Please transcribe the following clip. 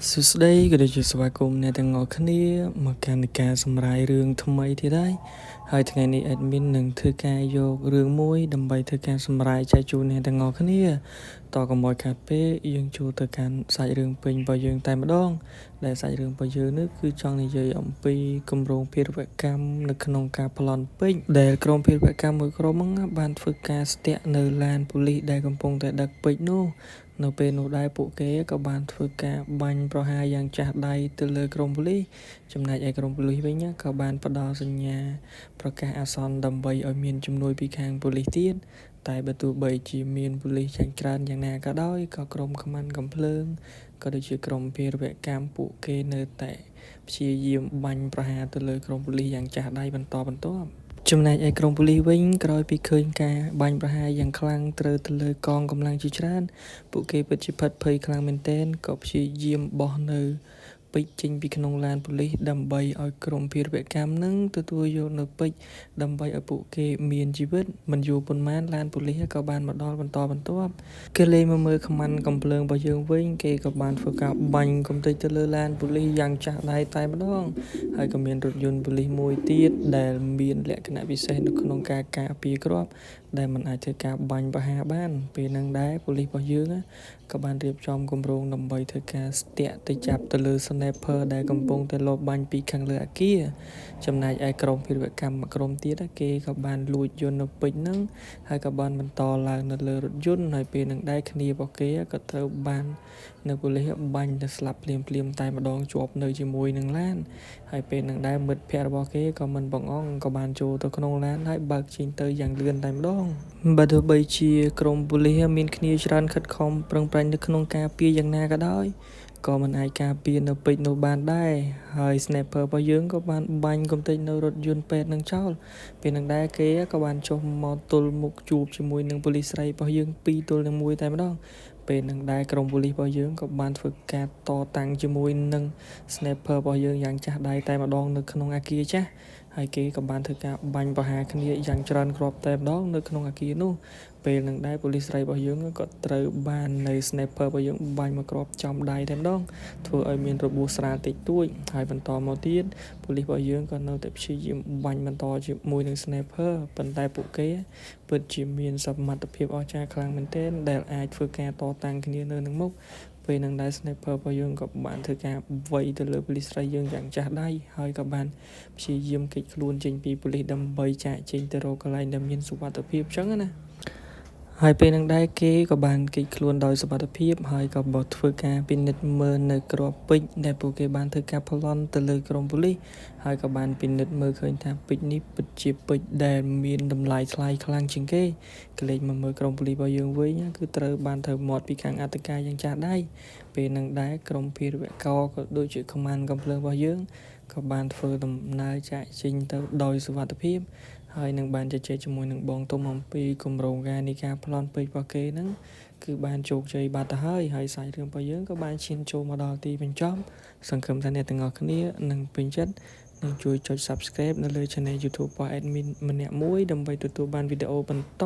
សួស្តីក៏ដូចជាស្វាគមន៍អ្នកទាំងអស់គ្នាមកកាន់ការសម្រាយរឿងថ្មីទៀតហើយហើយថ្ងៃនេះ admin នឹងធ្វើការយករឿងមួយដើម្បីធ្វើការសម្រាយចែកជូនអ្នកទាំងអស់គ្នាតកុំឲ្យខាតពេលយើងចូលទៅកាន់សាច់រឿងពេញរបស់យើងតែម្ដងដែលសាច់រឿងរបស់យើងនេះគឺចង់និយាយអំពីគម្រោងភារវកម្មនៅក្នុងការប្លន់ពេជ្រដែលក្រុមភារវកម្មមួយក្រុមហ្នឹងបានធ្វើការស្ទាក់នៅឡានប៉ូលីសដែលកំពុងតែដឹកពេជ្រនោះនៅពេលនោះដែរពួកគេក៏បានធ្វើការបាញ់ប្រហារយ៉ាងចាស់ដៃទៅលើក្រុមប៉ូលីសចំណែកឯក្រុមប៉ូលីសវិញក៏បានផ្ដល់សញ្ញាប្រកាសអាសន្នដើម្បីឲ្យមានជំនួយពីខាងប៉ូលីសទៀតតែបើទោះបីជាមានប៉ូលីសយ៉ាងច្រើនយ៉ាងណាក៏ដោយក៏ក្រុមខ្មាន់កំភ្លើងក៏ដូចជាក្រុមភារវកម្មពួកគេនៅតែព្យាយាមបាញ់ប្រហារទៅលើក្រុមប៉ូលីសយ៉ាងចាស់ដៃបន្តបន្ទាប់ចំណែកឯក្រុមប៉ូលីសវិញក្រោយពីឃើញការបាញ់ប្រហារយ៉ាងខ្លាំងត្រូវទៅលើកងកម្លាំងជាច្រើនពួកគេពិតជាភិតភ័យខ្លាំងមែនទែនក៏ព្យាយាមបោះនៅពេជ្រចេញពីក្នុងឡានប៉ូលីសដើម្បីឲ្យក្រុមភារវកម្មនឹងទទួលយកនៅពេជ្រដើម្បីឲ្យពួកគេមានជីវិតមិនយូរប៉ុន្មានឡានប៉ូលីសក៏បានមកដល់បន្តបន្ទាប់គេលេងមកមើលខ្មាន់កំភ្លើងរបស់យើងវិញគេក៏បានធ្វើការបាញ់កំទេចទៅលើឡានប៉ូលីសយ៉ាងចាស់ដៃតែម្ដងហើយក៏មានរថយន្តប៉ូលីសមួយទៀតដែលមានលក្ខណៈពិសេសនៅក្នុងការការពារគ្រាប់ដែលมันអាចធ្វើការបាញ់ប្រហារបានពេលហ្នឹងដែរប៉ូលីសរបស់យើងក៏បានរៀបចំគម្រោងដើម្បីធ្វើការស្ទាក់ទៅចាប់ទៅលើ sniper ដែលកំពុងតែលបបាញ់ពីខាងលើអគារចំណែកឯក្រុមភារវកម្មមួយក្រុមទៀតគេក៏បានលួចយន្តនៅពេជ្រហ្នឹងហើយក៏បានបន្តឡើងនៅលើរថយន្តហើយពេលហ្នឹងដែរគ្នារបស់គេក៏ត្រូវបាននៅប៉ូលីសបាញ់ទៅស្លាប់ភ្លាមៗតែម្ដងជាប់នៅជាមួយនឹងឡានហើយពេលហ្នឹងដែរមិត្តភ័ក្តិរបស់គេក៏មិនបង្អង់ក៏បានចូលទៅក្នុងឡានហើយបើកចេញទៅយ៉ាងលឿនតែម្ដងបើទោះបីជាក្រុមប៉ូលីសមានគ្នាច្រើនខិតខំប្រឹងប្រែងនៅក្នុងការពារយ៉ាងណាក៏ដោយក៏មិនអាចការពារនៅពេជ្រនោះបានដែរហើយ sniper របស់យើងក៏បានបាញ់កំទេចនៅរថយន្តពេទ្យនឹងចោលពេលនឹងដែរគេក៏បានចុះមកទល់មុខជួបជាមួយនឹងប៉ូលីសស្រីរបស់យើង2ទល់នឹង1តែម្ដងពេលនឹងដែរក្រុមប៉ូលីសរបស់យើងក៏បានធ្វើការតតាំងជាមួយនឹង sniper របស់យើងយ៉ាងចាស់ដៃតែម្ដងនៅក្នុងអាគារចាស់ហើយគេក៏បានធ្វើការបាញ់ប្រហារគ្នាយ៉ាងច្រើនគ្រាប់តែម្ដងនៅក្នុងអាគារនោះពេលនឹងដែរប៉ូលីសស្រីរបស់យើងក៏ត្រូវបាននៅ sniper របស់យើងបាញ់មកគ្រាប់ចំដៃតែម្ដងធ្វើឲ្យមានរបួសស្រាលតិចតួចហើយបន្តមកទៀតប៉ូលីសរបស់យើងក៏នៅតែព្យាយាមបាញ់បន្តជាមួយនឹង sniper ប៉ុន្តែពួកគេពិតជាមានសមត្ថភាពអស្ចារ្យខ្លាំងមែនទែនដែលអាចធ្វើការតតាំងគ្នានៅនឹងមុខពេលនឹងដែរ sniper របស់យើងក៏បានធ្វើការវាយទៅលើប៉ូលីសស្រីយើងយ៉ាងចាស់ដៃហើយក៏បានព្យាយាមគេចខ្លួនចេញពីប៉ូលីសដើម្បីចាកចេញទៅរកកន្លែងដែលមានសុវត្ថិភាពចឹងណាហើយពេលនឹងដែរគេក៏បានគេចខ្លួនដោយសុវត្ថិភាពហើយក៏បើធ្វើការពិនិត្យមើលនៅគ្រាប់ពេជ្រដែលពួកគេបានធ្វើការប្លន់ទៅលើក្រុមប៉ូលីសហើយក៏បានពិនិត្យមើលឃើញថាពេជ្រនេះពិតជាពេជ្រដែលមានតម្លៃថ្លៃខ្លាំងជាងគេក្លែកមកមើលក្រុមប៉ូលីសរបស់យើងវិញគឺត្រូវបានត្រូវមាត់ពីខាងអត្តការយ៉ាងចាស់ដៃពេលនឹងដែរក្រុមភារវកក៏ដូចជាខ្មាន់កំភ្លើងរបស់យើងក៏បានធ្វើដំណើរចាកចេញទៅដោយសុវត្ថិភាពហើយនឹងបានជជែកជាមួយនឹងបងទុំអំពីគម្រោងការនៃការប្លន់ពេជ្ររបស់គេហ្នឹងគឺបានជោគជ័យបាត់ទៅហើយហើយសាច់រឿងរបស់យើងក៏បានឈានចូលមកដល់ទីបញ្ចប់សង្ឃឹមថាអ្នកទាំងអស់គ្នានឹងពេញចិត្តនឹងជួយចុច Subscribe នៅលើ Channel YouTube របស់ Admin ម្នាក់មួយដើម្បីទទួលបានវីដេអូបន្ត